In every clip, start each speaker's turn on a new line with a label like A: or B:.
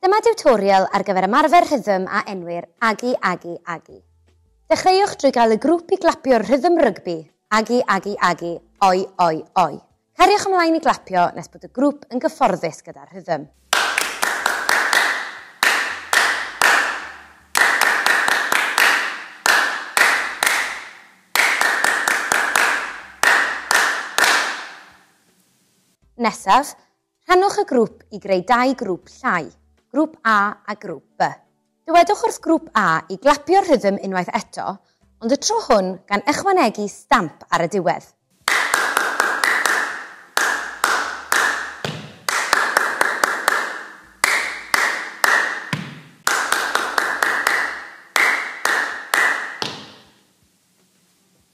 A: Dyma diwtorial ar gyfer ymarfer rhythm a enwir Agi Agi Agi. Dechreuwch drwy gael y grŵp i glapio'r rhythm rygbi, Agi Agi Agi, Oi Oi Oi. Cariwch ymlaen i glapio nes bod y grŵp yn gyfforddus gyda'r rhythm. Nesaf, rhannwch y grŵp i greu dau grŵp llai, grŵp A a grŵp B. Dywedwch wrth grŵp A i glapio'r rhythm unwaith eto, ond y tro hwn gan ychwanegu stamp ar y diwedd.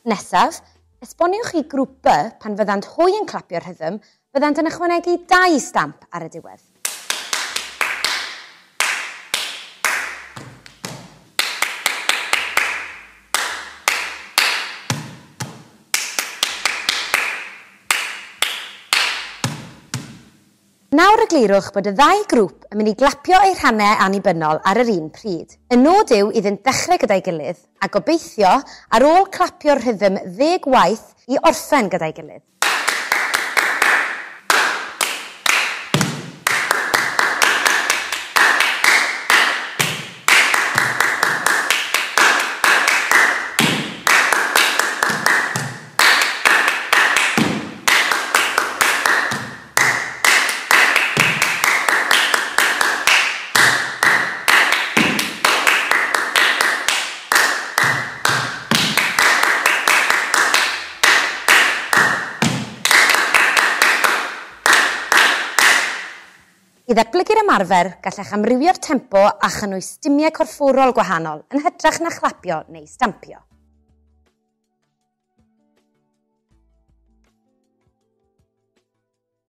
A: Nesaf, esboniwch i grŵp B pan fyddant hwy yn clapio'r rhythm, byddant yn ychwanegu dau stamp ar y diwedd. Nawr eglurwch bod y ddau grŵp yn mynd i glapio eu rhannau annibynnol ar yr un pryd. Y nod yw iddynt ddechrau gyda'i gilydd a gobeithio ar ôl clapio'r rhythm 10 waith i orffen gyda'i gilydd. I ddatblygu'r ymarfer, gallech amrywio'r tempo a chynnwys stumiau corfforol gwahanol yn hytrach na chlapio neu stampio.